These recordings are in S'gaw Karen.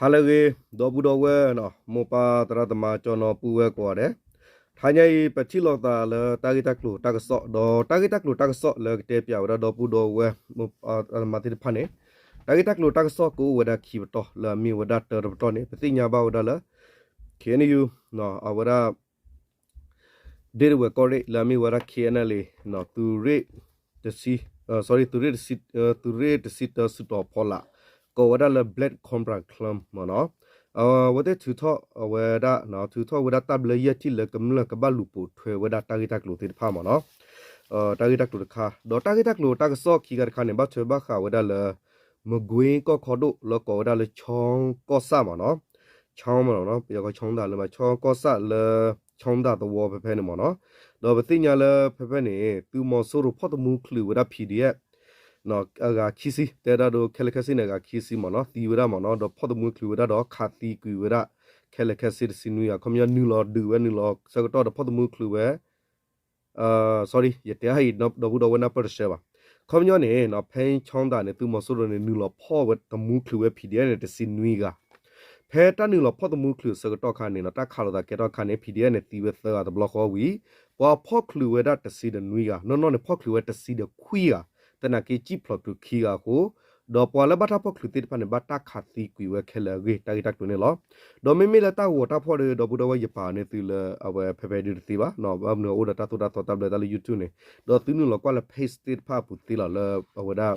ဟါလၢအဂ့ၤ ဒီပုၢ်ဒီဝဲၢ်, မိၢ်ပၢ်သရၣ်သမါ ကၠီနီၤ ပုၢ်ဝဲၢ်ကိးဂၤဒဲး, ထါညါအံၤ ပထံၣ်လိာ်သးလၢတၢ်ဂ့ၢ်တၢ်ကျိၤတၢ်ကစီၣ် ဒီးတၢ်ဂ့ၢ်တၢ်ကျိၤတၢ်ကစီၣ်လၢကတဲပၠးဝဲဒၣ်ဒီပုၢ်ဒီဝဲၢ် မိၢ်ပၢ်သရၣ်သမါသ့ၣ်တဖၣ်န့ၣ်, တၢ်ဂ့ၢ်တၢ်ကျိၤတၢ်ကစီၣ်ကအိၣ်ဝဲဒၣ်ခံပတီၢ် လၢအမ့ၢ်ဝဲဒၣ်တၢတပတီၢ်န့ၣ် ပသ့ၣ်ညါဘၣ်ဝဲဒၣ်လၢ ခ့ၣ်အဲၣ်ယူၣ် အဝဲဒၣ် ဒ့ၣ်တဝဲၢ်ကီၢ်ရ့ၣ် လၢအမ့ၢ်ဝဲဒၣ် ခ့ၣ်အဲၣ်ယူၣ် သုးရ့ၣ်တဆံ, သုးရ့ၣ်တဆံတၢ သုးရ့ၣ်တဆံတၢစုတီၤဖီလာ် ကိးဝဲဒၣ်လၢ Black Cobra Clan မ့ၢ်နီၤ, အဝဲသ့ၣ်ထုးထီၣ်ဝဲဒၣ် ထုးထီၣ်ဝဲဒၣ်တၢ်ဘျၢယဲၢ်ထံၣ်လၢကမျၢၢ်ကဘၣ်လူၤပိာ်ထွဲဝဲဒၣ်တၢ်ဂ့ၢ်တၢ်ကျိၤသ့ၣ်တဖၣ်မ့ၢ်နီၤ, တၢ်ဂ့ၢ်တၢ်ကျိၤတခါ ဒီးတၢ်ဂ့ၢ်တၢ်ကျိၤတၢ်ကစီၣ်ခံခါတခါန့ၣ် ဘၣ်ထွဲဘၣ်ဃးဝဲဒၣ်လၢ မကွ့ကီၢ်ခီဒိၣ်လၢကိးဝဲဒၣ်လၢ ချီကီၢ်ဆၣ်မ့ၢ်နီၤ, ချီမ့ၢ်နီၤ ပယီၤကီၢ်ချီဒၣ်လၢ ချီကီၢ်ဆၣ်လၢ ချီဒၣ်သဝီဖဲဖဲန့ၣ်မ့ၢ်နီၤ, ဒီးပသ့ၣ်ညါလၢဖဲဖဲန့ၣ် သုးမီၤစိရိၤဖီၣ်သမူချုးဝဲဒၣ် PDF အဂၤခံဆံ တဲဒၣ်ဒိခဲလၢာ်ခဲဆ့န့ၣ် အဂၤခံဆံမ့ၢ်နီၤ သံဝဲဒၣ်မ့ၢ်နီၤ ဒီးဖီၣ်သမူချုးဝဲဒၣ်ဒီးခးသံကွံာ်ဝဲဒၣ် ခဲလၢာ်ခဲဆ့တဆံနွံဂၤ ခီပညီနုာ်လီၤဒုးဝဲနုာ်လီၤဆၢကတီၢ်ဒီးဖီၣ်သမူချုးဝဲ sorry ယတဲအံၤ ဒီပုၢ်ဒီဝဲၢ်နၢ်ပၢၢ်တဆှၢဘၣ်. ခီပညီန့ၣ် ဖဲချီဒၣ်န့ၣ် သုးမီၤစိရိၤန့ၣ် နုာ်လီၤဖီၣ်ဝဲသမူချုးဝဲ PDF န့ၣ် တဆံနွံဂၤ, ဖဲတၢ်နုာ်လီၤဖီၣ်သမူချုးအဆၢကတီၢ်ခါန့ၣ် တၢ်ခးလိာ်သးကဲထီၣ်ခါန့ၣ် PDF န့ၣ် သံဝဲသၢဂၤတဘျီဃီဝံၤ, ပှၤဖီၣ်ချုးဝဲဒၣ်တဆံဒီးနွံဂၤ နီၢ်နီၢ်န့ၣ် ဖီၣ်ချုးဝဲတဆံဒီးခွံဂၤ, သနာ်က့စံၣ်ဖျိးချုးခံဂၤအဃိ ဒီးပှၤလၢဘၣ်တၢ်ဖီၣ်ချုးသ့ၣ်တဖၣ်န့ၣ် ဘၣ်တၢ်ခးသံကွံာ်ဝဲခဲလၢာ်အဂ့ၢ် တၢ်ဂ့ၢ်တၢ်ကျိၤန့ၣ်လီၤ. ဒီးမ့မ့ၢ်လၢတၢ်ဂီၤတၢ်ဖီၣ်ဒီး ဒီပုၢ်ဒီဝဲၢ်ယပာ်န့ၢ်သုလၢအဝဲဖဲဖဲဒုတသ့ဘၣ်, ဘၣ်မနုၤအိၣ်ဒီးတၢ်သိၣ်တၢ်သီတၢ်ဘျၢတၢ်လၢ YouTube န့ၣ်, ဒီးသုနုာ်လီၤကွၢ်လၢ page သ့ၣ်တဖၣ်အပူၤသ့လီၤလၢအဝဲဒၣ်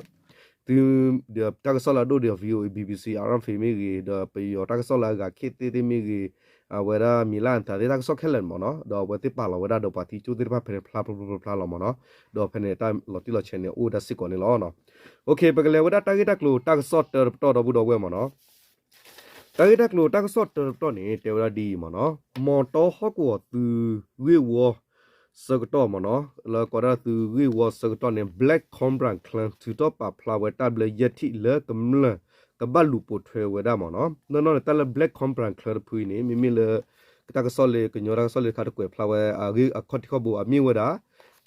သု ဒီးတၢ်ကစီၣ်လၢအဒိၣ်ဒီး VOA BBC RFA မ့ၢ်ဂ့ၤ, ဒီးပယီၤတၢ်ကစီၣ်လၢအဂၤခ့ၣ်သ့ၣ်သ့ၣ်မ့ၢ်ဂ့ၤ, အဝဲဒၣ်မံၤလၢအသးသ့ၣ်တၢ်ကစီၣ်ခဲလၢာ်န့ၣ်မ့ၢ်နီၤ, ဒီးအဝဲသ့ၣ်ပာ်လီၤဝဲဒၣ်ဒီးပှၤသံကၠိၣ်သ့ၣ်တဖၣ်ဖဲန့ၣ် ဖျါဖျါဖျါဖျါလီၤမ့ၢ်နီၤ, ဒီးဖဲန့ၣ်တၢ်လီၤတံၢ်လီၤဆဲးန့ၣ် အိၣ်ဝဲဒၣ်စ့ၢ်ကီးန့ၣ်လီၤ. ပကလဲၤဝဲဒၣ်တၢ်ဂ့ၢ်တၢ်ကျိၤတၢ်ကစီၣ်တၢတပတီၢ်ဒီပုၢ်ဒီဝဲၢ်မ့ၢ်နီၤ. တၢ်ဂ့ၢ်တၢ်ကျိၤတၢ်ကစီၣ်တၢတပတီၢ်န့ၣ် တဲဝဲဒၣ်ဒ်အံၤမ့ၢ်နီၤ, မီၢ်တီဟီၣ်ကဝီၤသုးဂ့ၢ်ဝီဆၢကတီၢ်မ့ၢ်နီၤ, လၢကိးဒၣ်သုးဂ့ၢ်ဝီဆၢကတီၢ်န့ၣ် Black Cobra Clan ထုးထီၣ်ပာ်ဖျါဝဲတၢ်ဘျၢယဲၢ်ထံၣ်လၢကမျၢၢ်ကဘၣ်လူၤပိာ်ထွဲဝဲဒၣ်မ့ၢ်နီၤ, နီၢ်နီၢ်န့ၣ် တၢ်လၢ Black Cobra Clan တဖုအံၤန့ၣ် မ့မ့ၢ်လၢ တၢ်ကစီၣ်လၢ ကညီတၢ်ကစီၣ်လၢတခါတကွဲးဖျါဝဲအဂ့ၢ်အခီၣ်ထံးခီၣ်ဘိအမ့ၢ်ဝဲဒၣ်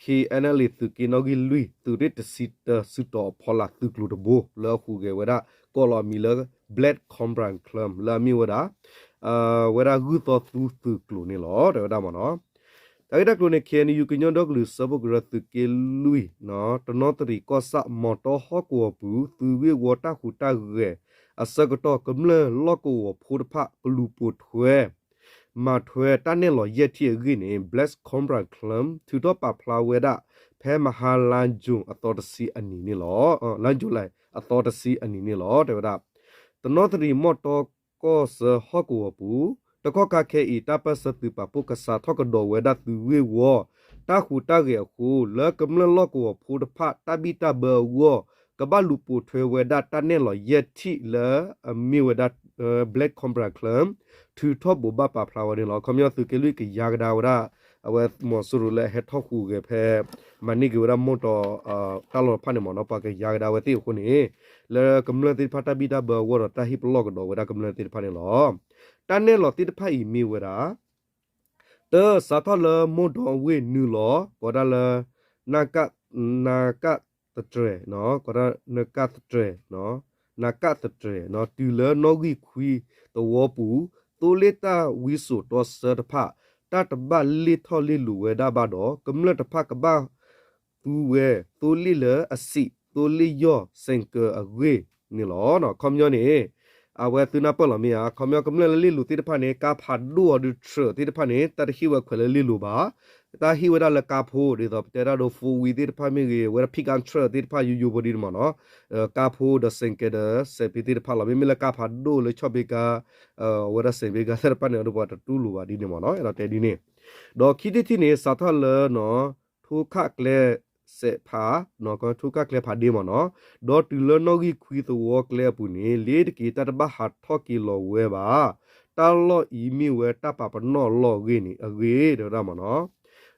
ခ့ၣ်အဲၣ်ယူၣ် သုးက့နီၣ်ဂံၢ်လွံၢ် သုးရ့ၣ်တဆံတၢ စုတီၤအဖီလာ်သုးကျိၤတဘိ လၢအဟူးဂဲၤဝဲဒၣ် ကိးလီၤအမံၤလၢ Black Cobra Clan လၢအမ့ၢ်ဝဲဒၣ် ဝဲဒၣ်ဂုၢ်သီသူသုးကျိၤန့ၣ်လီၤ တဲဝဲဒၣ်မ့ၢ်နီၤ. တၢ်ဂ့ၢ်တၢ်ကျိၤန့ၣ် ခ့ၣ်အဲၣ်ယူၣ် ကညီဒီကလုာ်စၢဖှိၣ်ကရၢသုးက့လွံၢ် တနီသရံၣ်ကီၢ်ဆၣ် မီၢ်တီဟီၣ်ကဝီၤပူၤ သုးဂ့ၢ်ဝီတၢ်ဟူးတၢ်ဂဲၤအဆၢကတီၢ် ကမျၢၢ်လီၢ်ကဝီၤဖိတဖၣ် ကလူၤပိာ်ထွဲ မၤထွဲတၢ်နဲၣ်လီၤယဲၢ်ထံၣ်အဂ့ၢ်န့ၣ် Black Cobra Clan ထုးထီၣ်ပာ်ဖျါဝဲဒၣ် ဖဲမဟါလါယူၤအသီတဆံအနံၤန့ၣ်လီၤ. လါယူၤလံအသီတဆံအနံၤန့ၣ်လီၤ တဲဝဲဒၣ်. တနီသရံၣ်မီၢ်တီကီၢ်စၢဟီၣ်ကဝီၤပူၤ တကီၢ်ခါခဲအံၤ တၢ်ပၢၢ်ဆၢသုးပာ်ဖှိၣ်ကစးထီၣ်ကဒီးဝဲဒၣ်သုးဂ့ၢ်ဝီ တၢ်ဟူးတၢ်ဂဲၤအဃိ လၢကမျၢၢ်လီၢ်ကဝီၤဖိတဖၣ် တၢ်ဘံၣ်တၢ်ဘၢအဂီၢ် ကဘၣ်လူၤပိာ်ထွဲဝဲဒၣ်တၢ်နဲၣ်လီၤယဲၢ်ထံၣ်လၢအမ့ၢ်ဝဲဒၣ် Black Cobra Clan ထုးထီၣ်ဘိးဘၣ်ပာ်ဖျါဝဲန့ၣ်လီၤ. ခီပညီသုးက့လွံၢ်ကယါကဒါဝဲဒၣ် အဝဲမီၤစိရိၤလၢအဟဲထီၣ်ဟူးဂဲၤဖဲ မၤန့ၢ်က့ၤဝဲဒၣ်မီၢ်တီ တၢ်လီၢ်တဖၣ်န့ၣ်မ့ၢ်နီၤ ပှၤကယါကဒါဝဲသ့ၣ်အဃိန့ၣ် လၢကမျၢၢ်သ့ၣ်တဖၣ်တၢ်ဘံၣ်တၢ်ဘၢအဂီၢ်ဒီး တၢ်ဟ့ၣ်ပလီၢ်ကဒီးဝဲဒၣ်ကမျၢၢ်သ့ၣ်တဖၣ်န့ၣ်လီၤ. တၢ်နဲၣ်လီၤသ့ၣ်တဖၣ်အံၤမ့ၢ်ဝဲဒၣ် တၢ စးထီၣ်လၢမိၢ်ဒီဝ့ၢ်နုာ်လီၤ ကိးဒၣ်လၢ နက နကသတြဲၤ ကိးဒၣ်နကသတြဲၤ နကသတြဲၤ တုၤလၢနီၣ်ဂံၢ်ခွံသဝီပူၤ သိလ့ၣ်တၢ်ဝံစိာ်တီဆၢတဖၣ် တၢ်တဘၣ်လ့ၢ်ထီၣ်လ့ၢ်လီၤဝဲဒၣ်ဘၣ်ဒီး ကမျၢၢ်တဖၣ်ကဘၣ် သူဝဲ သိလ့ၣ်လၢအစံး သိလ့ၣ်ယီၢ် စဲးကၢးအဂ့ၢ်န့ၣ်လီၤ. ခီပညီန့ၣ် အဝဲသုနၢ်ပၢၢ်လီၤမ့ၢ်ဧါ ခီပညီကမျၢၢ်လၢလ့ၢ်လိၤသ့ၣ်တဖၣ်န့ၣ် ကါဖးဒိၣ်အီၤဒုး truck သ့ၣ်တဖၣ်န့ၣ် တၢ်တဟ့ၣ်ဝဲခွဲးလၢလ့ၢ်လိၤဘၣ်. တၢ်ဟ့ၣ်ဝဲဒၣ်လၢကါဖိ ဒ်သိးပတဲဒၣ်ဒီး four wheel သ့ၣ်တဖၣ်မ့ၢ်ဂ့ၤ အဝဲဒၣ် pickup truck သ့ၣ်တဖၣ်ယိယိဖိဒ်န့ၣ်မ့ၢ်နီၤ ကါဖိဒီးစဲးကဲးဒီးစဲးပ့သ့ၣ်တဖၣ်လီၤ. မ့မ့ၢ်လၢကါဖးဒိၣ်လၢဆီၣ်ဘ့ကါ အဝဲဒၣ်စဲးဘ့ကါသ့ၣ်တဖၣ်န့ၣ် ဒီးပှၤတတူၢ်လိာ်ဘၣ်ဒ်န့ၣ်မ့ၢ်နီၤ အဲၣ်ဒိးတဲဒ်န့ၣ် ဒီးခံထံၣ်တထံၣ်န့ၣ် စးထီၣ်လၢ ထိခၣ်ကျဲစဲးဖး ထိခၣ်ကျဲဖးဒ့မ့ၢ်နီၤ ဒီးတုၤလၢနီၣ်ဂံၢ်ခွံသဝီကျဲအပူၤန့ၣ် လ့ၤတက့ၤတၢ်တဘၣ်ဟးထီၣ်က့ၤလီၤဝဲဘၣ်. တၢ်လီၢ်အံၤမ့ၢ်ဝဲတၢ်ပာ်ပနီၣ်အလီၢ်အဂ့ၢ်န့ၣ် အဂ့ၢ်တဲဝဲဒၣ်မ့ၢ်နီၤ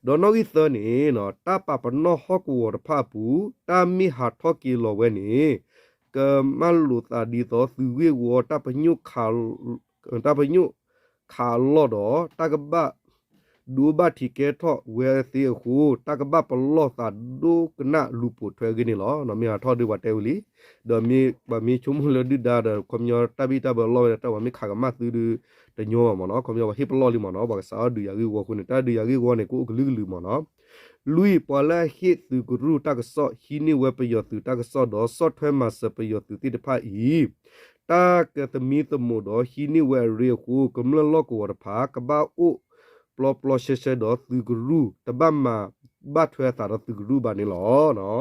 ဒီးနီၣ်ဂံၢ်သၢန့ၣ် တၢ်ပာ်ပနီၣ်ဟီၣ်ကဝီၤတဖၣ်အပူၤ တၢ်မ့ၢ်ဟးထီၣ်က့ၤလီၤဝဲန့ၣ် ကမၢလိာ်သးဒ်သိးသုးဂ့ၢ်ဝီ တၢ်ပညိၣ်ခးအလီၢ်ဒီး တၢ်ကဘၣ် ဒိးဘၣ်ထံးကဲထီၣ်ဝဲသ့အဃိ တၢ်ကဘၣ်ပလီၢ်သးဒိကနၣ်လူၤပိာ်ထွဲအဂ့ၢ်န့ၣ်လီၤ. မ့ၢ်ဟးထီၣ်ဒုးပှၤတဲဝံၤလံ, ဒီးမ့ၢ်ပှၤမ့ၢ်ဆိကမိၣ်လၢဒုၣ်ဒါဒီး ခီပညီတၢ်ဘံၣ်တၢ်ဘၢလီၢ်ဝဲဒီး တၢ်ပှၤမ့ၢ်ခးကမၣ်သုဒုး တညီဘၣ်မ့ၢ်နီၤ. ခီပညီပှၤဟ့ၣ်ပလီၢ်လံမ့ၢ်နီၤ, ပှၤကစးထီၣ်ဒုးယၤဂ့ၢ်ဝီအဃိန့ၣ် တၢ်ဒုးယၤဂ့ၢ်ဝီန့ၣ် ကအိၣ်ကလုာ်ကလုာ်မ့ၢ်နီၤ. လွံၢ်, ပှၤလၢအဟ့ၣ်သုးကရူၢ်တၢ်ကစီၣ် ဟံးန့ၢ်ဝဲပယီၤသုးတၢ်ကစီၣ်ဒီး ဆီၣ်ထွဲမၤစၢၤပယီၤသုးသ့ၣ်တဖၣ်အံၤ တၢ်ကသမံသမိးဒီးဟံးန့ၢ်ဝဲအရ့အဃိ ကမျၢၢ်လီၢ်ကဝီၤတဖၣ် ကဘၣ်အိၣ်ပျီပျီရှဲရှဲဒီးသုးကရူၢ် တဘၣ်မၤဘၣ်ထွဲအသးဒီးသုးကရူၢ်ဘၣ်န့ၣ်လီၤ.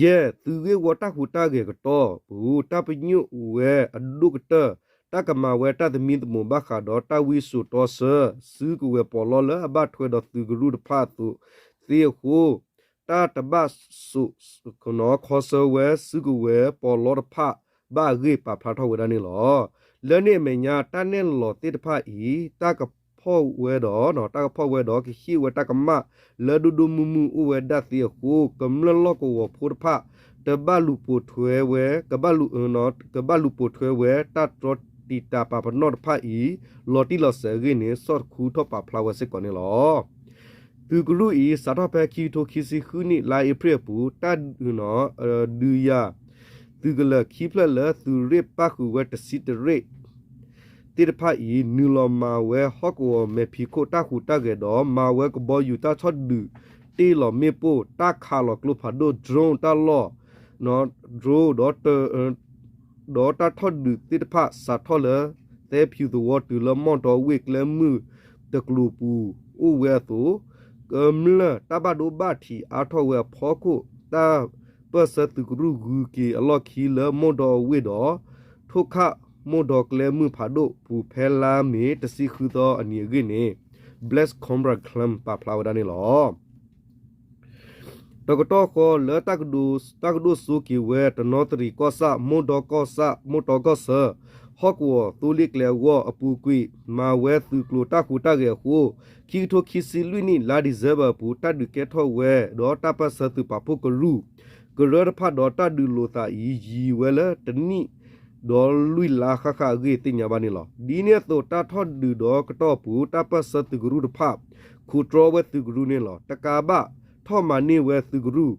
ယဲၢ်, သုးဂ့ၢ်ဝီတၢ်ဟူးတၢ်ဂဲၤကတီၢ်ပူၤ တၢ်ပညိၣ်ဝဲအဒိၣ်ကတၢၢ် တၢ်ကမၤဝဲတၢ်သမံသမိးဘၣ်ဃးဒီးတၢ်ဝံစိာ်တီဆၢ စုကဝဲၤပီးလီလၢအဘၣ်ထွဲဒီးသုးကရူၢ်တဖၣ်အသိးသ့အဃိ တၢ်တဘၣ်စိာ်ခီဆၢဝဲစုကဝဲၤပီးလီတဖၣ်ဘၣ်အဂ့ၢ် ပာ်ဖျါထီၣ်ဝဲဒၣ်န့ၣ်လီၤ. လၢန့ၣ်အမဲာ်ညါ တၢ်နဲၣ်လီၤသ့ၣ်တဖၣ်အံၤ တၢ်ကဖီၣ်ဝဲဒီး တၢ်ကဖီၣ်ဝဲဒီးကဟ့ၣ်ဝဲတၢ်ကမၣ်လၢဒိၣ်ဒိၣ်မုၢ်မုၢ်အိၣ်ဝဲဒၣ်သ့အဃိ ကမျၢၢ်လီၢ်ကဝီၤဖိတဖၣ် တဘၣ်လူၤပိာ်ထွဲဝဲ ကဘၣ်လူၤ ကဘၣ်လူၤပိာ်ထွဲဝဲ တၢ်တြီတံာ်တာ်ပာ်ပနီၣ်တဖၣ်အံၤ လီၤတံၢ်လီၤဆဲးအဂ့ၢ်န့ၣ် ဆီၣ်တခူထီၣ်ပာ်ဖျါဝဲစ့ၢ်ကီးန့ၣ်လီၤ. သုးကရူၢ်အံၤ စးထီၣ်ဖဲခံကထိခံဆံဃုနံၣ်လါအ့ဖြ့ၣ်အပူၤ တၢ်ဒုးယၤ သုးကလၢၤခံဖျၢၣ်လၢသုးရ့ၣ်ပၣ်ဃုာ်ဝဲတဆံတရ့ၣ် သ့ၣ်တဖၣ်အံၤ နုာ်လီၤမၤဝဲဟီၣ်ကဝီၤမဲာ်ဖံးခိၣ်တၢ်ဟူးတၢ်ဂဲၤဒီး မၤဝဲကဘီယူၤတၢ်ဆီၣ်ဒုး တ့ၢ်လီၤမ့ၣ်ပိၢ် တၢ်ခးလီၤကျိဖးဒိၣ် drone တၢ်လီၢ် drone ဒီး ဒီးတၢ်ထီၣ်ဒုးသ့ၣ်တဖၣ် စးထီၣ်လၢ သဲဖၠူးသဝီတုၤလၢမီၢ်ဒီဝ့ၢ်ကျဲမုၢ်တကျိၤပူၤအိၣ်ဝဲအသိး ကမျၢၢ်တၢ်ဘၣ်ဒိဘၣ်ထံးအါထီၣ်ဝဲအဖီခိၣ် တၢ်ပၢၢ်ဆၢသုးကရူၢ်ဂုၤက့ၤအလီၢ်ခံလၢမီၢ်ဒီဝ့ၢ်ဒီး ထိၣ်ခၣ်မီၢ်ဒီကျဲမုၢ်ဖးဒိၣ်ပူၤ ဖဲလါမ့ၤတဆံဃုသီအနံၤအဂ့ၢ်န့ၣ် Black Cobra Club ပာ်ဖျါဝဲဒၣ်န့ၣ်လီၤ. တကတီၢ်ဃီလၢ တၢ်ကဒိၣ်စိက့ၤဝဲ တနီသရံၣ်ကီၢ်ဆၣ် မိၢ်ဒီကီၢ်ဆၣ် မိၢ်တီကီၢ်ဆၢ ဟီၣ်ကဝီၤသိလ့ၣ်ကျဲအဂီၢ်အပူၤကွံာ် မၤဝဲသုးကျိၤတၢ်ဟူးတၢ်ဂဲၤအဃိ ခံကထိခံဆံလွံၢ်နံၣ် လါဒံၣ်စ့ဘၢၣ်အပူၤ တၢ်ဒုးကဲထီၣ်ဝဲဒီးတၢ်ပၢၢ်ဆၢသုးပာ်ဖှိၣ်ကရူၢ် ကရၢတဖၣ်ဒီးတၢ်ဒုးလိာ်သးအံၤ ယံာ်ဝဲလၢတနံၣ်ဒီးလွံၢ်လါဃၣ်ဃၣ်အဂ့ၢ်သ့ၣ်ညါဘၣ်န့ၣ်လီၤ. ဒ်န့ၣ်အသိး တၢ်ထီၣ်ဒုးဒီးကတီၢ်အပူၤ တၢ်ပၢၢ်ဆၢသုးကရူၢ်တဖၣ် ခူးတြီဝဲသုးကရူၢ်န့ၣ်လီၤ. တကးဘၣ် ထီၣ်မၤန့ၢ်ဝဲသုးကရူၢ်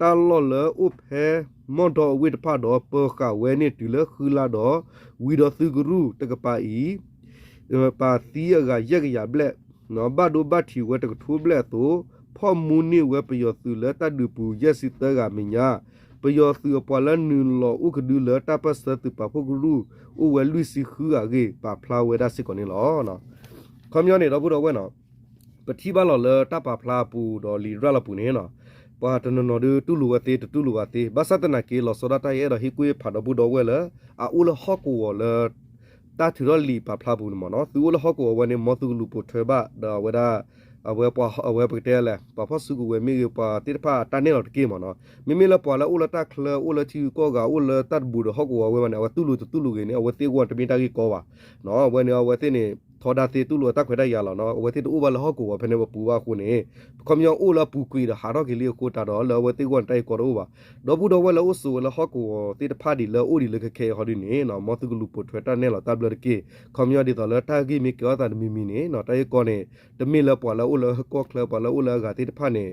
တၢ်လီၢ်လၢအိၣ်ဖဲမီၢ်ဒီအဝ့ၢ်တဖၣ်ဒီး ပၢၤဃာ်ဝဲန့ၣ်တုၤလၢဃုလါဒီး ဝံၤဒီးသုးကရူၢ်တကပၤအံၤ ပၢ်သံအဂၤယဲၢ်ကယၤဘျဲၣ် ဘၣ်ဒိဘၣ်ထံးဝဲတကထိဘျဲၣ်အသိး ဖီၣ်မူန့ၢ်ဝဲပယီၤသုးလၢတၢ်ဒုးပူၤယဲၢ်ဆံသၢဂၤအမဲာ်ညါ ပယီၤသုးအပှၤလၢနုာ်လီၤအိၣ်ကဒုလၢတၢ်ပၢၢ်ဆၢသုးပာ်ဖှိၣ်ကရူၢ်အိၣ်ဝဲလွံၢ်ဆံဃုဂၤအဂ့ၢ် ပာ်ဖျါဝဲဒၣ်စ့ၢ်ကီးန့ၣ်လီၤ. ခီပညီန့ၣ် ဒီပုၢ်ဒီဝဲၢ်နီၤ ပထံၣ်ဘၣ်လီၤလၢတၢ်ပာ်ဖျါအပူၤဒီးလံာ်ရၢ်လီၤပူၤန့ၣ်နီၤ ပှၤတနီၤနီၤဒုးတူၢ်လိာ်ဝဲသ့ တတူၢ်လိာ်ဝဲသ့ ဘၣ်ဆၣ်သနာ်က့ လီၤဆီဒၣ်တၢ်ယအဲၣ်ဒိးဟ့ၣ်ကူၣ်ဟ့ၣ်ဖးဒီပုၢ်ဒီဝဲၢ်လၢ အအိၣ်လၢဟီၣ်ကဝီၤလၢ တၢ်ထုးထီၣ်လံာ်ပာ်ဖျါပူၤန့ၣ်မ့ၢ်နီၤ သုအိၣ်လၢဟီၣ်ကဝီၤဝဲန့ၣ် မ်သုကလူၤပိာ်ထွဲဘၣ်ဒီးအဝဲဒၣ် အဝဲပှၤ အဝဲပကတဲလဲၣ် ပှၤဖီၣ်စုကဝဲၤမ့ၢ်ဂ့ၤ ပှၤသ့ၣ်တဖၣ်အတၢ်နဲၣ်လီၤတက့ၢ်မ့ၢ်နီၤ မ့မ့ၢ်လၢပှၤလၢအိၣ်လၢတၢ်ချၢ အိၣ်လၢထံဂုၤကီၢ်ဂၤ အိၣ်လၢတၢ်တဘူးဒီးဟီၣ်ကဝီၤဝဲဘၣ်န့ၣ် အဝဲတူၢ်လိာ်တတူၢ်လိာ်ဂ့ၤန့ၣ် အဝဲသ့ၣ်အဂီၢ်တမ့ၢ်တၢ်ဂ့ၢ်ကီဘၣ် အဝဲန့ၣ် အဝဲသ့ၣ်န့ၣ် ထီဒါသ့တူၢ်လိာ်တၢ်ခွဲးတၢ်ယာ်လီၤနီၤ အဝဲသ့ၣ်တအိၣ်ဘၣ်လၢဟီၣ်ကဝီၤဖဲန့ၣ်ပပူၤဘၣ်အဃိန့ၣ် ခီပညီအိၣ်လၢအပူၤကွံာ်ဒီးဟးထီၣ်က့ၤလံအဃိတးဒီး လၢအဝဲသ့ၣ်အဂီၢ်န့ၣ် တၢ်ဂ့ၢ်ကီတအိၣ်ဘၣ် ဒီပုၢ်ဒီဝဲၢ်လၢအိၣ်ဆိးဝဲလၢဟီၣ်ကဝီၤသ့ၣ်တဖၣ်ဒ်လၢအိၣ်ဒံးလၢခဲခဲအံၤဟီဒ်န့ၣ် မ်သုကလူၤပိာ်ထွဲတၢ်နဲၣ်လီၤတၢ်ဘျၢတက့ၢ် ခီပညီဒ်သိးလၢတၢ်ဂ့ၢ်မ့ၢ်ကဲထီၣ်သးတမံၤမံၤန့ၣ်နီၤ တၢ်ဂ့ၢ်ကီန့ၣ် တမ့ၢ်လၢပှၤလၢအိၣ်လၢကီၢ်ချၢ ပှၤလၢအိၣ်လၢအဂၤသ့ၣ်တဖၣ်န့ၣ်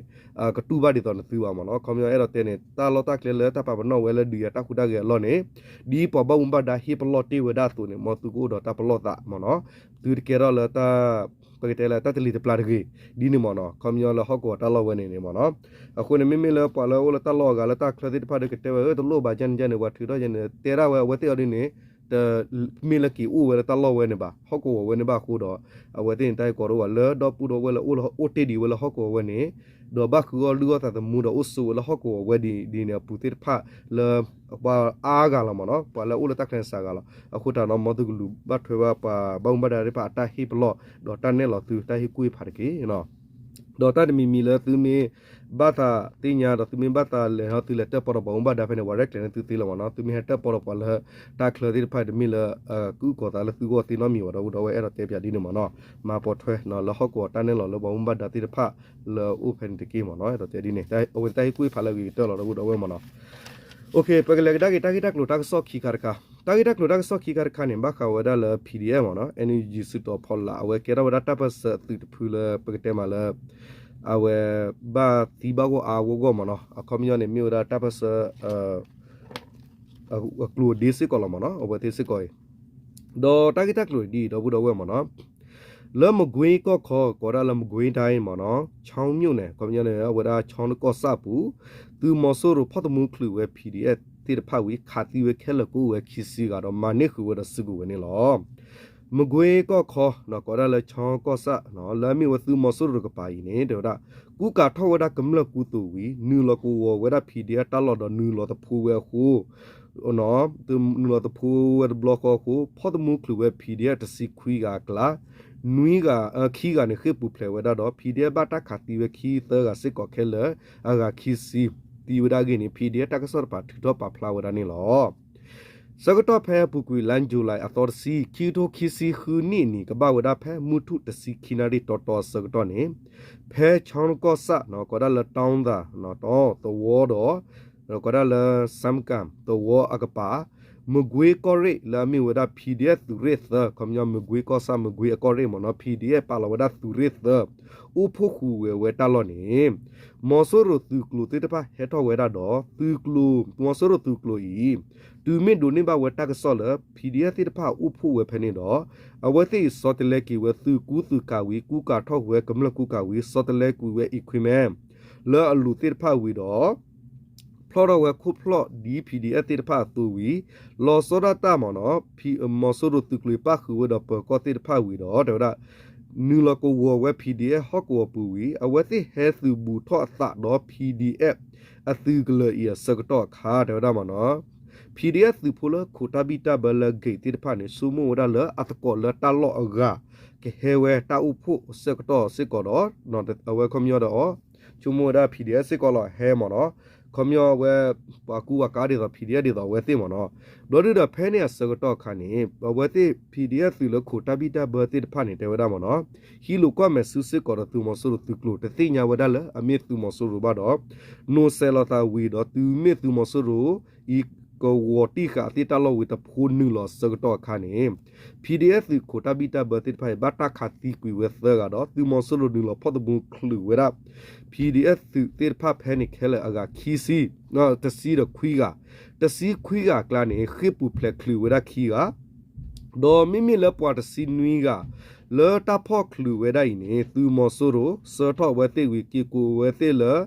ကတူၢ်ဘၣ်ဒ်သိးနသုဘၣ်မ့ၢ်နီၤ ခီပညီအဲၣ်ဒိးတဲန့ၣ် တၢ်လီၢ်တၢ်ကျဲလၢတၢ်ပာ်ပနီၣ်ဝဲလၢဒုးယၤတၢ်ဟူးတၢ်ဂဲၤအလီၢ်န့ၣ် ဒ်ပှၤဘၣ်မူဘၣ်ဒါဟ့ၣ်ပလီၢ်တ့ၢ်ဝဲဒၣ်အသိးန့ၣ် မ်သုကအိၣ်ဒီးတၢ်ပလီၢ်သးမ့ၢ်နီၤ သုတကဲထီၣ်လၢတၢ် ပကတဲလၢတၢ်တလံၤတပျၢ်တဂ့ၤ ဒ်န့ၣ်မ့ၢ်နီၤ ခီပညီလၢဟီၣ်ကဝီၤတၢ်လီၢ်ဝဲန့ၣ်န့ၣ်မ့ၢ်နီၤ အဃိန့ၣ် မ့မ့ၢ်လၢပှၤလၢအိၣ်လၢတၢ်လီၢ်အဂၤလၢတၢ်ချၢသ့ၣ်တဖၣ်ဒီးကတဲဝဲ အၢ တလိၣ်ဘၣ် ယဲန့ၣ်ယဲန့ၣ် ပှၤထုးထီၣ်ယဲန့ၣ် တဲဒၣ်ဝဲအဝဲသ့ၣ်အီၤဒ်န့ၣ် တမ့ၢ်လၢက့ၤအိၣ်ဝဲလၢတၢ်လီၢ်ဝဲန့ၣ်ဘၣ် ဟီၣ်ကဝီၤဝဲန့ၣ်ဘၣ်အဃိဒီး အဝဲသ့ၣ်န့ၣ် တၢ်ဂ့ၢ်ကီတအိၣ်ဘၣ် လၢဒီပုၢ်ဒီဝဲၢ်လၢအိၣ်လၢအိၣ်တ့ၢ်ဒံးဝဲလၢဟီၣ်ကဝီၤဝဲန့ၣ် ဒီးဘၣ်ဃုအီၣ်လုၢ်အီၣ်သးသမူဒီးအိၣ်ဆိးဝဲလၢဟီၣ်ကဝီၤဝဲဒ်န့ၣ်အပူၤသ့ၣ်တဖၣ်လၢ ပှၤအါဂၤလီၤမ့ၢ်နီၤ ပှၤလၢအိၣ်လၢတၢ်ချၢန့ၣ်စှၤဂၤလီၤ အဃိတးဒီး မ်သုကလူၤဘၣ်ထွဲဘၣ်ပှၤဘၣ်မူဘၣ်ဒါသ့ၣ်တဖၣ်အတၢ်ဟ့ၣ်ပလီၢ် ဒီးတၢ်နဲၣ်လီၤသုတၢ်ဟ့ၣ်ကူၣ်ဟ့ၣ်ဖးတက့ၢ် ဒီးတၢ်တမံၤမံၤလၢသုမ့ၢ်ဘၣ်သးသ့ၣ်ညါဒီးသုမ့ၢ်ဘၣ်သးလဲၤဟီသုလဲၤတၢၣ်ပီၣ်ဒီးပှၤဘၣ်မူဘၣ်ဒါဖဲန့ၣ် ပှၤရဲၣ်ကျဲၤန့ၢ်သုသ့လီၤမ့ၢ်နီၤ သုမ့ၢ်ဟဲတၢၣ်ပီၣ်ဒီးပှၤလၢတၢ်ချၢသ့ၣ်တဖၣ်တမ့ၢ်လၢ ကအုၣ်ကီၤသးလၢသုဂီၢ်သ့နီတမံၤဘၣ် ဒီပုၢ်ဒီဝဲၢ်အဲၣ်ဒိးတဲပၠးဒ်န့ၣ်မ့ၢ်နီၤ မၤပိာ်ထွဲလၢဟီၣ်ကဝီၤတၢ်နဲၣ်လီၤလၢပှၤဘၣ်မူဘၣ်ဒါသ့ၣ်တဖၣ်လၢအိၣ်ဖဲန့ၣ်တက့ၢ်မ့ၢ်နီၤ အဲၣ်ဒိးတဲဒ်န့ၣ် အဝဲန့ၣ်တၢ်ဟ့ၣ်ကူၣ်ဟ့ၣ်ဖးလၢအဂ့ၤကတၢၢ်လီၤ ဒီပုၢ်ဒီဝဲၢ်မ့ၢ်နီၤ ပကလဲၤကဒါက့ၤတၢ်ဂ့ၢ်တၢ်ကျိၤတၢ်ကစီၣ်ခံခါတခါ, တၢ်ဂ့ၢ်တၢ်ကျိၤတၢ်ကစီၣ်ခံခါတခါန့ၣ် ဘၣ်ဃးဝဲဒၣ်လၢ P D F မ့ၢ်နီၤ, N U G စုတီၤဖီလာ် အဝဲကဲထီၣ်ဝဲဒၣ်တၢ်ပၢၢ်ဆၢအသုးတဖုလၢပကတဲမးလၢ အဝဲဘၣ်သံဘၣ်ဂီၢ်အါဂီၢ်ဂီၢ်မ့ၢ်နီၤ, အခီပညီန့ၣ် မ့ၢ်ဝဲဒၣ်တၢ်ပၢၢ်ဆၢ အကျိၤအဒ့စ့ၢ်ကီးလီၤမ့ၢ်နီၤ, အဝဲသ့ၣ်စ့ၢ်ကီးအံၤ ဒီးတၢ်ဂ့ၢ်တၢ်ကျိၤန့ၣ်ဒ်အံၤ ဒီပုၢ်ဒီဝဲၢ်မ့ၢ်နီၤ, လၢမကွ့ကီၢ်ခီ ကိးဒၣ်လၢမကွ့တၢ်အံၤမ့ၢ်နီၤ, ခၠီမၠိၣ်န့ၣ် ခီပညီန့ၣ် အဝဲဒၣ်ခၠီကီၢ်ဆၣ်အပူၤ, သုးမီၤစိရိၤဖီၣ်သမူချုးဝဲ P D F သ့ၣ်တဖၣ်ဝံၤ ခးသံဝဲခဲလၢာ်ကအိၣ်ဝဲခံဆံဂၤဒီး မၤန့ၢ်ဃုာ်ဝဲဒီးစုကဝဲၤန့ၣ်လီၤ. မကွ့ကီၢ်ခီ ကိးဒၣ်လၢခၠီကီၢ်ဆၣ် လၢအမ့ၢ်ဝဲသုးမီၤစိရိၤတကပၤအံၤန့ၣ် တဲဝဲဒၣ် ကူကၤထီၣ်ဝဲဒၣ်ကမျၢၢ်ကူသိးဝံၤ နုာ်လီၤကဝီၤဝဲဒၣ် P D F တၢ်လီၢ်ဒီးနုာ်လီၤသဖှိဝဲအဃိ နုာ်လီၤသဖှိဝဲတဘျီဃီအဃိ ဖီၣ်သမူချုးဝဲ P D F တဆံခွံဂၤအကျါ နွံဂၤ ခံဂၤန့ၣ်ဃ့ၢ်ပူၤဖျဲးဝဲဒၣ်ဒီး P D F ဘၣ်တၢ်ခးသံဝဲခံသၢဂၤစ့ၢ်ကီးခဲလၢာ် အဂၤခံဆံ သံဝဲဒၣ်အဂ့ၢ်န့ၣ် P D F တၢ်ကစီၣ်တဖၣ်ထုးထီၣ်ပာ်ဖျါဝဲဒၣ်န့ၣ်လီၤ. ဆၢကတီၢ်ဖဲအပူၤကွံာ်လါယူၤလံအသီတဆံ ခံကထိခံဆံဃုနံၣ်အနံၤ ကဘၣ်ဝဲဒၣ်ဖဲမုၢ်ထူၣ်တဆံခံနၣ်ရံၣ်တီတီအဆၢကတီၢ်န့ၣ် ဖဲခၠီကီၢ်ဆၣ် ကိးဒၣ်လၢတီသး သဝီဒီး ကိးဒၣ်လၢ စၣ်ကၣ် သဝီအကပၤ မကွ့ကီၢ်ရ့ၣ် လၢအမ့ၢ်ဝဲဒၣ် P D F သုးရ့ၣ်သၢ ခီပညီ မကွ့ကီၢ်ဆၣ် မကွ့အကီၢ်ရ့ၣ်မ့ၢ်နီၤ P D F ပာ်လီၤဝဲဒၣ်သုးရ့ၣ်သၢ အိၣ်ဖှိၣ်ဃုာ်ဝဲဝဲတၢ်လီၢ်န့ၣ် မီၤစိရိၤသုးကျိၤသ့ၣ်တဖၣ်ဟဲထီၣ်ဝဲဒၣ်ဒီး သုးကျိၤ မီၤစိရိၤသုးကျိၤအံၤ တုၤမ့ၢ်ဒိးန့ၢ်ဘၣ်ဝဲတၢ်ကစီၣ်လၢ P D F သ့ၣ်တဖၣ်အိၣ်ဖှိၣ်ဝဲဖဲန့ၣ်ဒီး အဝဲသ့ၣ်အံၤဆီတလဲက့ၤဝဲသုးကူသုးကၤဝံၤ ကူကၤထီၣ်ဝဲကမျၢၢ်ကူကၤဝံၤ ဆီတလဲကွံာ်ဝဲ equipment လၢအလိၤသ့ၣ်တဖၣ်ဝံၤဒီး ဖျီၣ်ထီၣ်ဝဲခိၣ်ဖျီၣ်ဒ် P D F သ့ၣ်တဖၣ်အသိးဝံၤ လီၤဆီဒၣ်တၢ်မ့ၢ်နီၤ မီၤစိရိၤသုးကျိၤပၣ်ဃုာ်ဝဲဒီးပၢၤကီၢ်သ့ၣ်တဖၣ်ဝံၤဒီး တဲဝဲဒၣ် နုာ်လီၤကဝီၤဝဲ P D F ဟီၣ်ကဝီၤပူၤဝံၤ အဝဲသ့ၣ်ဟဲသုးဘူးထီၣ်အသးဒီး P D F အသုးကလၢၤအံၤအဆၢကတီၢ်အခါ တဲဝဲဒၣ်မ့ၢ်နီၤ P D F သုးဖိလၢခိးတၢ်ဘံၣ်တၢ်ဘၢလၢ gate သ့ၣ်တဖၣ်န့ၣ် ဆိကမိၣ်ဝဲဒၣ်လၢအသကိးလၢတၢ်လီၢ်အဂၤ ကဟဲဝဲတၢ်အိၣ်ဖှိၣ်အဆၢကတီၢ်စ့ၢ်ကီးဒီး အဝဲခီပညီဒီး ဆိကမိၣ်ဝဲဒၣ် P D F စ့ၢ်ကီးလီၤဟဲမ့ၢ်နီၤ ခီပညီအဝဲ ပှၤကူပှၤကၤဒ်သိး P D F ဒ်သိးအဝဲသ့ၣ်မ့ၢ်နီၤ ဘျီဒုဒီးဖဲန့ၣ်အဆၢကတီၢ်အခါန့ၣ် အဝဲသ့ၣ် P D F သုးလၢခိးတၢ်ဘံၣ်တၢ်ဘၢသ့ၣ်တဖၣ်န့ၣ် တဲဝဲဒၣ်မ့ၢ်နီၤ ဟံးလိာ်ကွၢ်မဲာ်ဆူစ့ၢ်ကီးဒီးသုးမီၤစိရိၤသုးကျိၤ တသ့ၣ်ညါဝဲဒၣ်လၢအမ့ၢ်သုးမီၤစိရိၤဘၣ်ဒီး နိးစဲးလီၤသးဝံၤဒီးသုးမ့ၢ်သုးမီၤစိရိၤ အံၤကဝီၤတံၢ်ဃာ်အသ့ၣ်တၢ်လီၢ်ဝံၤတဖိနုာ်လီၤအဆၢကတီၢ်အခါန့ၣ် P D F သုးခိးတၢ်ဘံၣ်တၢ်ဘၢသ့ၣ်တဖၣ်အံၤ ဘၣ်တၢ်ခးသံကွံာ်ဝဲသၢဂၤဒီး သုးမီၤစိရိၤနုာ်လီၤဖီၣ်သမူချုးဝဲဒၣ် P D F သုးသ့ၣ်တဖၣ်ဖဲန့ၣ်ခဲလၢာ်အဂၤခံဆံ တဆံဒီးခွံဂၤ တဆံခွံဂၤအကျါန့ၣ် ဃ့ၢ်ပူၤဖျဲးချုးဝဲဒၣ်ခံဂၤ ဒီးမ့မ့ၢ်လၢပှၤတဆံနွံဂၤ လၢတၢ်ဖီၣ်ချုးဝဲဒၣ်အံၤန့ၣ် သုးမီၤစိရိၤ ဆှၢထီၣ်ဝဲသ့ၣ်ဝံၤ က့ၤကိးဝဲသ့ၣ်လၢ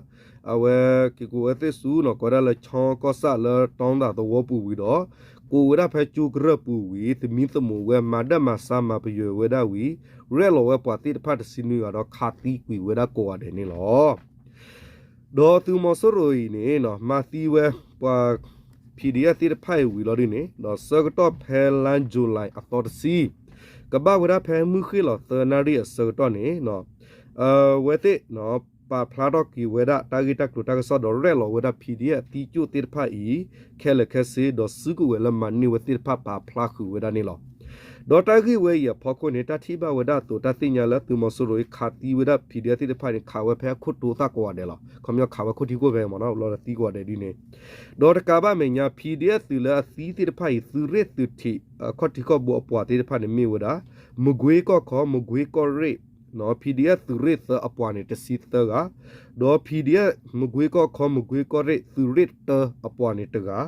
အဝဲ က့ၤကိးဝဲသ့ၣ်ဆူ ကိးဒၣ်လၢခၠီကီၢ်ဆၣ်လၢတီသးသဝီပူၤဝံၤဒီး ကိးဝဲဒၣ်ဖဲကၠိကရၢၢ်ပူၤဝံၤ သမံသမိးဝဲ မၤဒၣ်မၤဆါမၤပယွဲဝဲဒၣ်ဝံၤ ရဲၣ်လီၤဝဲပှၤသ့ၣ်တဖၣ်တဆံနွံဂၤဒီး ခးသံကွံာ်ဝဲဒၣ်ကိးဂၤဒဲးန့ၣ်လီၤ. ဒီးသုးမီၤစိရိၤအံၤန့ၣ် မၤသံဝဲပှၤ P D F သ့ၣ်တဖၣ်အံၤဝံၤလီၤဒ်န့ၣ် ဒီးဆၢကတီၢ်ဖဲလါ July အသီတဆံ ကဘၣ်ဝဲဒၣ်ဖဲမုၢ်ဃ့ၢ်လီၤသၢနၣ်ရံၣ်အဆၢကတီၢ်န့ၣ် အဝဲသ့ၣ် ပာ်ဖျါထီၣ်က့ၤဝဲဒၣ်တၢ်ဂ့ၢ်တၢ်ကျိၤတၢ်ကစီၣ်ဒီးရဲၣ်လီၤဝဲဒၣ် P D F အသံကၠိၣ်သ့ၣ်တဖၣ်အံၤ ခဲလၢာ်ခဲဆ့ ဒီးစုကဝဲၤလၢမၤန့ၢ်ဝဲသ့ၣ်တဖၣ်ပာ်ဖျါဃုာ်ဝဲဒၣ်န့ၣ်လီၤ. ဒီးတၢ်ဂ့ၢ်ဝဲအံၤအဖီခိၣ်န့ၣ် တၢ်ထံၣ်ဘၣ်ဝဲဒၣ်အသိး တၢ်သ့ၣ်ညါလၢသုးမီၤစိရိၤအံၤခးသံဝဲဒၣ် P D F သ့ၣ်တဖၣ်န့ၣ် ခးဝဲဖဲအခိၣ်တိသၣ်ကိးဂၤဒဲးလီၤ. ခီပညီခးဝဲခိၣ်ထံခိၣ်ဖဲမ့ၢ်နီၤ လီၤဒီးသံကိးဂၤဒဲးဒ်န့ၣ် ဒီးတကးဘၣ်မဲာ်ညါ P D F သုးလၢအသံသ့ၣ်တဖၣ်အံၤ သုးရ့ၣ်သုးထံး အခီၣ်ထံးခီၣ်ဘိအပှၤသ့ၣ်တဖၣ်န့ၣ်မ့ၢ်ဝဲဒၣ် မကွ့ကီၢ်ခီ မကွ့ကီၢ်ရ့ၣ် P D F သုးရ့ၣ်သၢအပှၤန့ၣ် တဆံသၢဂၤ, ဒီး P D F မကွ့ကီၢ်ခီ မကွ့ကီၢ်ရ့ၣ်သုးရ့ၣ်တၢအပှၤန့ၣ်တဂၤ,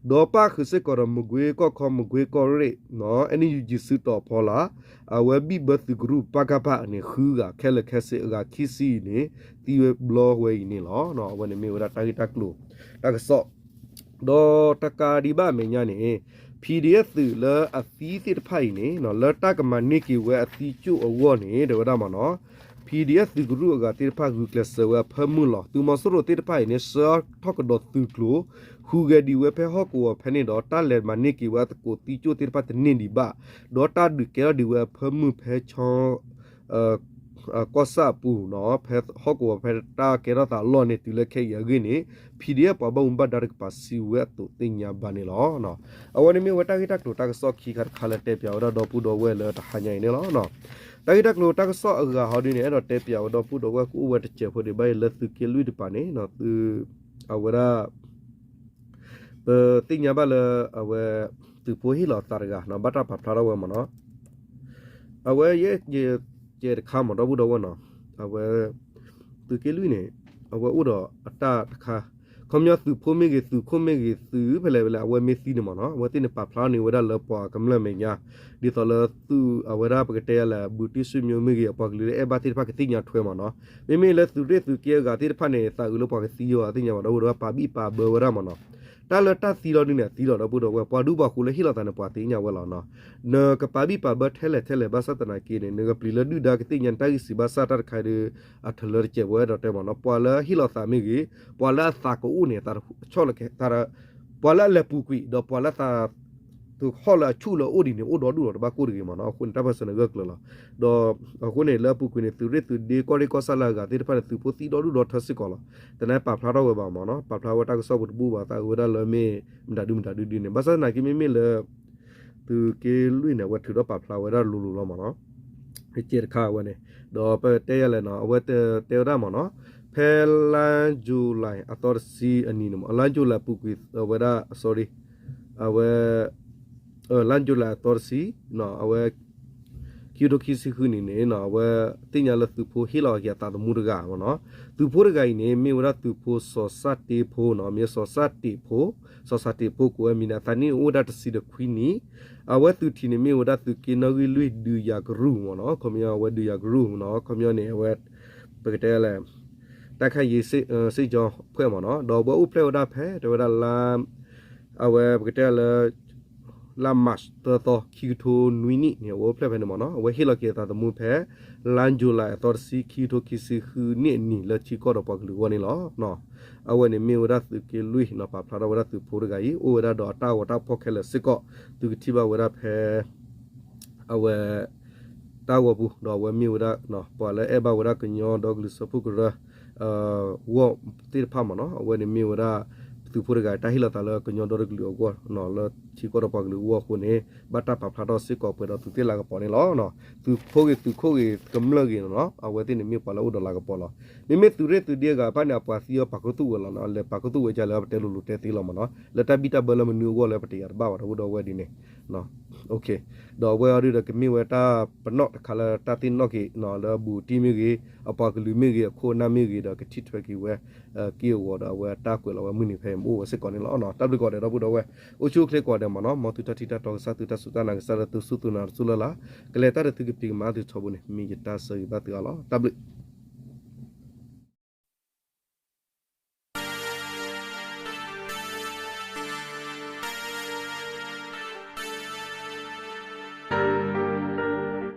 ဒီးပၣ်ဃုာ်စ့ၢ်ကီးဒီး မကွ့ကီၢ်ခီ မကွ့ကီၢ်ရ့ၣ် N U G စုတီၤဖီလာ် အဝဲဘံၣ်ဘၢသုးကရူၢ် ပကဖ န့ၣ် ဃုဂၤ ခဲလၢာ်ခဲဆ့အဂၤခံဆံအံၤန့ၣ် သံဝဲဘျီဝဲအံၤန့ၣ်လီၤ. အဝဲန့ၣ်မ့ၢ်ဝဲဒၣ်တၢ်ဂ့ၢ်တၢ်ကျိၤ တၢ်ကစီၣ် ဒီးတကးဒံးဘၣ်အမဲာ်ညါန့ၣ် P D F သုးလၢအသံသ့ၣ်တဖၣ်အံၤန့ၣ် လၢတၢ်ကမၤန့ၢ်က့ၤဝဲအသံကၠိၣ်အဂီၢ်န့ၣ် တဲဝဲဒၣ်မ့ၢ်နီၤ P D F သုးကရူၢ်အဂၤသ့ၣ်တဖၣ်ဂုာ်ကျဲးစၢးဝဲအဖၢမုၢ်လီၤ. သုးမီၤစိရိၤသ့ၣ်တဖၣ်အံၤန့ၣ် ဆှၢထီၣ်ကဒီးသုးကျိၤ ဟူးဂဲၤဒံးဝဲဖဲဟီၣ်ကဝီၤဖဲန့ၣ်ဒီး တၢ်လဲၤမၤန့ၢ်က့ၤဝဲအသကိးသံကၠိၣ်သ့ၣ်တဖၣ်တန့ၢ်ဒံးဘၣ်, ဒီးတၢ်ဒုးကဲထီၣ်ဒံးဝဲအဖၢမုၢ်ဖဲ ကီၢ်ဆၣ်အပူၤနီၤ ဖဲဟီၣ်ကဝီၤဖဲတၢ်ကဲထီၣ်သးအလီၢ်န့ၣ် တုၤလၢခဲအံၤအဂ့ၢ်န့ၣ် P D F ပှၤဘၣ်မူဘၣ်ဒါတကပၤစံးဝဲအသိးသ့ၣ်ညါဘၣ်န့ၣ်လီၤ. အဝဲန့ၣ်မ့ၢ်ဝဲတၢ်ဂ့ၢ်တၢ်ကျိၤတၢ်ကစီၣ်ခံခါတခါလၢတဲပၠးဝဲဒၣ်ဒီပုၢ်ဒီဝဲၢ်လၢတဟါညါအံၤန့ၣ်လီၤ. တၢ်ဂ့ၢ်တၢ်ကျိၤတၢ်ကစီၣ်အဂၤဟီဒ်န့ၣ် အဲၣ်ဒိးတဲပၠးဝဲဒီပုၢ်ဒီဝဲၢ်ကအိၣ်ဝဲတစဲးဖိဒံးဘၣ်အံၤလၢသုးက့လွံၢ်တပၤန့ၣ် သု အဝဲဒၣ် ပသ့ၣ်ညါဘၣ်လၢ အဝဲ သုးဖိဟ့ၣ်လီၤသးတဂၤနီၤ ဘၣ်တၢ်ပာ်ဖျါထီၣ်ဝဲမ့ၢ်နီၤ. အဝဲယဲ ယဲတခါမ့ၢ်ဒီပုၢ်ဒီဝဲၢ်နီၤ, အဝဲ သုးက့လွံၢ်န့ၣ် အဝဲအိၣ်ဒီးအတၢ်တခါ, ခီပညီသုးဖိမ့ၢ်ဂ့ၤ သုးခိၣ်မ့ၢ်ဂ့ၤ သုးဖဲလဲၣ်ဖဲလဲၣ် အဝဲမ့ၢ်သံန့ၣ်မ့ၢ်နီၤ အဝဲသ့ၣ်န့ၣ်ပာ်ဖျါန့ၢ်ဝဲဒၣ်လၢပှၤကမျၢၢ်မဲာ်ညါ ဒ်သိးလၢသုးအဝဲဒၣ်ပကတဲယၤလၢ ဘူးတံၢ်ဆွေမျိုးမ့ၢ်ဂ့ၤ အပှၤကလုာ်လၢအဲၣ်ဘၣ်သ့ၣ်တဖၣ်ကသ့ၣ်ညါထွဲမ့ၢ်နီၤ. မ့မ့ၢ်လၢသုးရ့ၣ်သုးက့အဂၤသ့ၣ်တဖၣ်န့ၣ် သးအုးလၢပှၤကသံအီၤသ့ၣ်ညါဘၣ်ဒီး ဝဲဒၣ်ပာ်ဘံၣ်ပာ်ဘၢဝဲဒၣ်မ့ၢ်နီၤ. တၢ်လၢတၢ်သံလီၤဒုန့ၣ် အသံလီၤဒီပုၢ်ဒီဝဲၢ် ပှၤဒူပှၤဃိလၢဟ့ၣ်လီၤသးန့ၣ် ပှၤသ့ၣ်ညါဝဲလီၤနီၤ. နကပာ်ဘံၣ်ပာ်ဘၢထဲလဲၣ်ထဲလဲၣ် ဘၣ်ဆၣ်သနာ်က့န့ၣ် နကပျံၤလၢဒုၣ်ဒါကသ့ၣ်ညါနတၢ်ဂံၢ်စၢ်ဘၣ်ဆၣ်တၢ်တခါဒီး အထလၢတစဲးဝဲဒီးတဲမ့ၢ်နီၤ ပှၤလၢဟ့ၣ်လီၤသးမ့ၢ်ဂ့ၤ ပှၤလၢအသးကအိၣ်န့ၣ် သးဆီၣ်လၢ ပှၤလၢအလဲၤပူၤကွံာ် ဒီးပှၤလၢအသး သုးဟီၣ်လၢအဆူၣ်လၢအအိၣ်ဒ်န့ၣ် အိၣ်ဒီဒူၣ်ဒီးတဘၣ်ကိၢ်တဂ့ၤမ့ၢ်နီၤ. အဃိန့ၣ် တၢ်ပၢၢ်ဆၢန့ၣ်ဂၢၢ်ကျၢၤလီၤ. ဒီးအဃိန့ၣ် လၢအပူၤကွံာ်န့ၣ် သုးရ့ၣ်သုးဒ့ကီၢ်ရ့ၣ်ကီၢ်ဆၣ်လၢအဂၤသ့ၣ်တဖၣ်န့ၣ် သုးဖိသံဒီဒူၣ်ဒီထၢစ့ၢ်ကီးလီၤ. သနာ်ပာ်ဖျါထီၣ်ဝဲဘၣ်မ့ၢ်နီၤ ပာ်ဖျါဝဲတၢ်ကစီၣ်ပူၤတဘူၣ်ဘၣ် သးအုးဝဲဒၣ်လၢမ့ၢ်မတၤဒုမတၤဒုဒ်န့ၣ် ဘၣ်ဆၣ်သနာ်က့မ့မ့ၢ်လၢ သုးက့လွံၢ်န့ၣ် အဝဲထုးထီၣ်ပာ်ဖျါဝဲဒၣ်လိၤလိၤလီၤမ့ၢ်နီၤ. ကဲတခါအဝဲန့ၣ် ဒီးပတဲယၤလဲၣ်နီၤ အဝဲတဲဝဲဒၣ်မ့ၢ်နီၤ ဖဲလါယူၤလံအသီတဆံအနံၤန့ၣ်မ့ၢ် လါယူၤလံအပူၤကွံာ်ဝဲဒၣ် sorry အဝဲ လါယူၤလံအသီတဆံ အဝဲ ခံကထိခံဆံဃုနံၣ်န့ၣ်နီၤ အဝဲသ့ၣ်ညါလၢသုးဖိဟ့ၣ်လီၤက့ၤအသးသမူတဂၤမ့ၢ်နီၤ. သုးဖိတဂၤအံၤန့ၣ် မ့ၢ်ဝဲဒၣ်သုးဖိစီၤစၣ်တ့ဖိနီၤ မ့ၢ်စီၤစၣ်တ့ဖိ စီၤစၣ်တ့ဖိကိးဝဲမံၤန့ၣ် အသးနံၣ်အိၣ်ဝဲဒၣ်တဆံဒီးခွံနံၣ် အဝဲသုးထံးန့ၣ်မ့ၢ်ဝဲဒၣ်သုးက့နီၣ်ဂံၢ်လွံၢ်ဒုးယၤကရူၢ်မ့ၢ်နီၤ ခီပညီအဝဲဒုးယၤကရူၢ်မ့ၢ်နီၤ ခီပညီန့ၣ် အဝဲ ပကတဲလဲၣ် တၢ်ခါယ့ၤစ့ၣ်ကၠီဖှဲၣ်မ့ၢ်နီၤ ဒီးအဝဲအိၣ်ဖျဲၣ်ဝဲဒၣ်ဖဲ တဲဝဲဒၣ်လါ အဝဲပကတဲလၢ လါမၢ်ၡး သၢသီခံကထိနွံနံၣ်န့ၣ် အဝဲအိၣ်ဖျဲၣ်ဖဲန့ၣ်မ့ၢ်နီၤ အဝဲဟ့ၣ်လီၤက့ၤအသးသမူဖဲ လါယူၤလံအသီတဆံ ခံကထိခံဆံဃုနံၣ်အနံၤလၢထံကီၢ်ဒီးပှၤကလုာ်အဂီၢ်န့ၣ်လီၤ. အဝဲန့ၣ်မ့ၢ်ဝဲဒၣ်သုးက့လွံၢ်နီၤ ပာ်ဖျါထီၣ်ဝဲဒၣ်သုးဖိတဂၤအံၤ အိၣ်ဝဲဒၣ်ဒီးအတၢ်ဂီၤတၢ်ဖီၣ်ခဲလၢာ်စ့ၢ်ကီး သုကထံၣ်ဘၣ်ဝဲဒၣ်ဖဲ အဝဲ တၢ်ဂီၤပူၤ ဒီးအဝဲမ့ၢ်ဝဲဒၣ် ပှၤလၢအဲၣ်ဘၣ်ဝဲဒၣ်ကညီဒီကလုာ်စၢဖှိၣ်ကရၢ ဂီၢ်သ့ၣ်တဖၣ်မ့ၢ်နီၤ အဝဲန့ၣ်မ့ၢ်ဝဲဒၣ် သုးဖိတဂၤ တၢ်ဟ့ၣ်လီၤသးလၢကညီဒီတကလုာ်အဂီၢ် လၢထံကီၢ်ဒီးပှၤကလုာ်အဂီၢ်အဃိန့ၣ် ဘၣ်တၢ်ပာ်ဖျါထီၣ်စ့ၢ်ကီးပှဲၤဒီးသုးသ့ၣ်လၤကပီၤန့ၣ်လီၤ. သုးဖိဂ့ၤ သုးခိၣ်ဂ့ၤ ကမျၢၢ်ဂ့ၤနီၤ အဝဲသ့ၣ်န့ၣ်မ့ၢ်ပှၤလၢအိၣ်ဒီးလၤကပီၤလီၤ. မ့မ့ၢ်သုးရ့ၣ်သုးဒ့အဂၤတဖၣ်န့ၣ် အပှၤသံအီၤပာ်ခူသူၣ်ဝဲလီၤနီၤ လဲၤပာ်ခူသူၣ်ဝဲဒ်လဲၣ်ပတဲလိၤလိၤတဲသ့လီၤမ့ၢ်နီၤ လၢတၢ်ဘံၣ်တၢ်ဘၢလၢမနုၤအဂီၢ်လၢပတယာ်တဘၣ်ဘၣ် ဒီပုၢ်ဒီဝဲၢ်ဒ်န့ၣ် ဒီးအဝဲအံၤဒီးကမ့ၢ်ဝဲတၢ်ပနီၣ်တခါလၢတၢ်သ့ၣ်နီၣ်က့ၤ လၢအဘူးတံၢ်မ့ၢ်ဂ့ၤ အပှၤကလုာ်မ့ၢ်ဂ့ၤ အခိၣ်အနၢ်မ့ၢ်ဂ့ၤဒီးကထံၣ်ထွဲက့ၤဝဲ က့ၢ်အဂီၤဒီးအဝဲတၢ်ကွဲးလီၤဝဲမုၢ်နံၤဖဲအံၤ မ့ၢ်အိၣ်ဝဲစ့ၢ်ကီးန့ၣ်လီၤ. တၢ်ဘျုးကိးဂၤဒဲး ဒီပုၢ်ဒီဝဲၢ် အိၣ်ဆူၣ်အိၣ်ချ့ကိးဂၤဒဲးမ့ၢ်နီၤ မ်သုတၢ်ထံၣ်တၢ်တီကစၢ် သုတၢ်စူၢ်တၢ်နာ်ကစၢ်လၢသုစူၢ်သုနာ်တစူၢ်လၢ်လၢ် ကလဲၤတၢ်ဒီးသုကဖံးကမၤသုထီဘိန့ၣ် မ့ၢ်ယတၢ်ဆၢဂ့ၤဘၣ်သုအါလီၤ. တၢ်ဘျုး